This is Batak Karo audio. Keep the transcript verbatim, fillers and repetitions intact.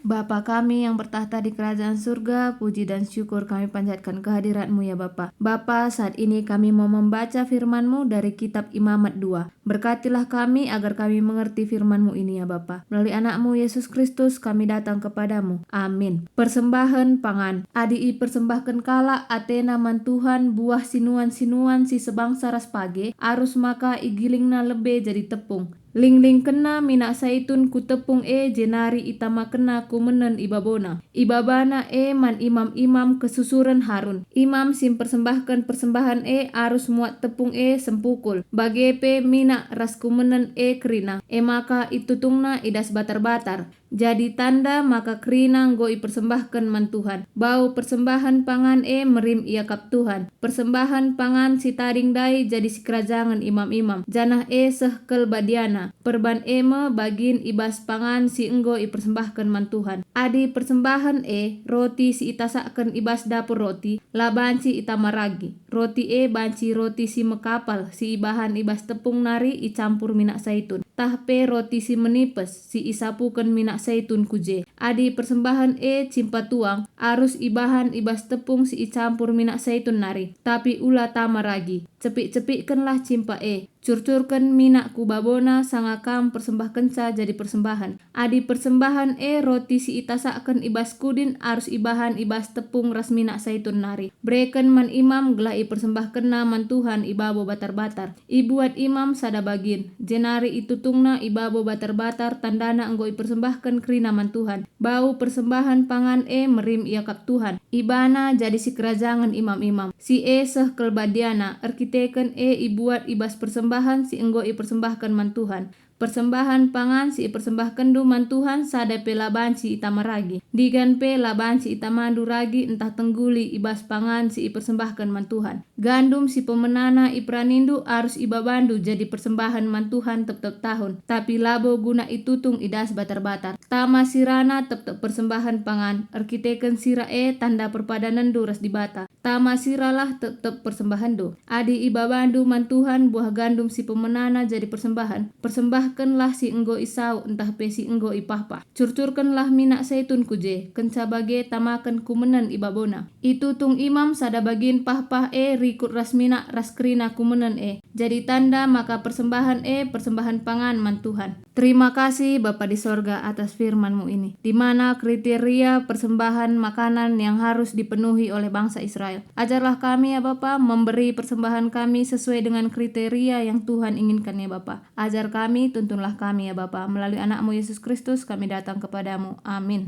Bapa kami yang bertakhta di kerajaan surga, puji dan syukur kami panjatkan kehadirat-Mu, ya Bapa. Bapa, saat ini kami mau membaca firman-Mu dari kitab Imamat dua. Berkatilah kami agar kami mengerti firman-Mu ini, ya Bapa. Melalui Anak-Mu, Yesus Kristus, kami datang kepada-Mu. Amin. Persembahen pangan. Adi ipersembahken kalak atena man Tuhan buah sinuan-sinuan si sebangsa ras page, arus maka igilingna lebe jadi tepung. Linglingkenna minak saitun ku tepung e jenari itamakenna kumenen i babona. Ibabana e man imam-imam kesusuren Harun. Imam si mpersembahken persembahen e arus muat tepung e sempukul, bage pe minak ras kumenen e kerina, e maka itutungna i das batar-batar. Jadi tanda maka kerina enggo ipersembahken man Tuhan. Bau persembahen pangan e merim iakap Tuhan. Persembahen pangan si tading ndai jadi sikerajangen imam-imam, janah e seh kal badiana. Perban e me bagin i bas pangan si enggo ipersembahken man Tuhan. Adi persembahen e roti si itasakken i bas dapur roti, la banci itama ragi. Roti e banci roti si mekapal si ibahan i bas tepung nari icampur minak saitun, tah pe roti si menipes si isapuken minak saitun ku je. Adi persembahen e cimpa tuang, arus ibahan i bas tepung si icampur minak saitun nari, tapi ula tama ragi. Cepik-cepikkenlah cimpa e, curcurken minak ku babona sanga kam persembahkenca jadi persembahen. Adi persembahen e roti si itasakken i bas kudin, arus ibahan i bas tepung ras minak saitun nari, bereken man imam gelah ipersembahkenna man Tuhan i babo batar-batar. Ibuat imam sada bagin, jenari itutungna i babo batar-batar, tandana enggo ipersembahken kerina man Tuhan. Bau persembahen pangan e merim iakap Tuhan. Ibana jadi sikerajangen imam-imam. Si e seh kal badiana, erkiteken e ibuat i bas persembahen si enggo ipersembahken man Tuhan. Persembahen pangan si ipersembahkenndu man Tuhan sada pe la banci itama ragi. Digan pe la banci itamandu ragi ntah tengguli i bas pangan si ipersembahken man Tuhan. Gandum si pemenana iperanindu arus ibabandu jadi persembahen man Tuhan tep-tep tahun, tapi labo guna itutung i das batar-batar. Tama sirana tep-tep persembahen pangan, erkiteken sira e tanda perpadanenndu ras Dibata. Tama siralah tep-tep persembahenndu. Adi ibabandu man Tuhan buah gandum si pemenana jadi persembahen, persembahkenlah si enggo isau ntah pe si enggo ipahpah. Curcurkenlah minak saitun ku je, kenca bage tamaken kumenen i babona. Itutung imam sada bagin pahpah e rikut ras minak ras kerina kumenen e, jadi tanda maka persembahen e persembahen pangan man Tuhan. Terima kasih, Bapa di sorga, atas firman-Mu ini, di mana kriteria persembahan makanan yang harus dipenuhi oleh bangsa Israel. Ajarlah kami, ya Bapa, memberi persembahan kami sesuai dengan kriteria yang Tuhan inginkan, ya Bapa. Ajar kami, tuntunlah kami, ya Bapa. Melalui Anak-Mu, Yesus Kristus, kami datang kepada-Mu. Amin.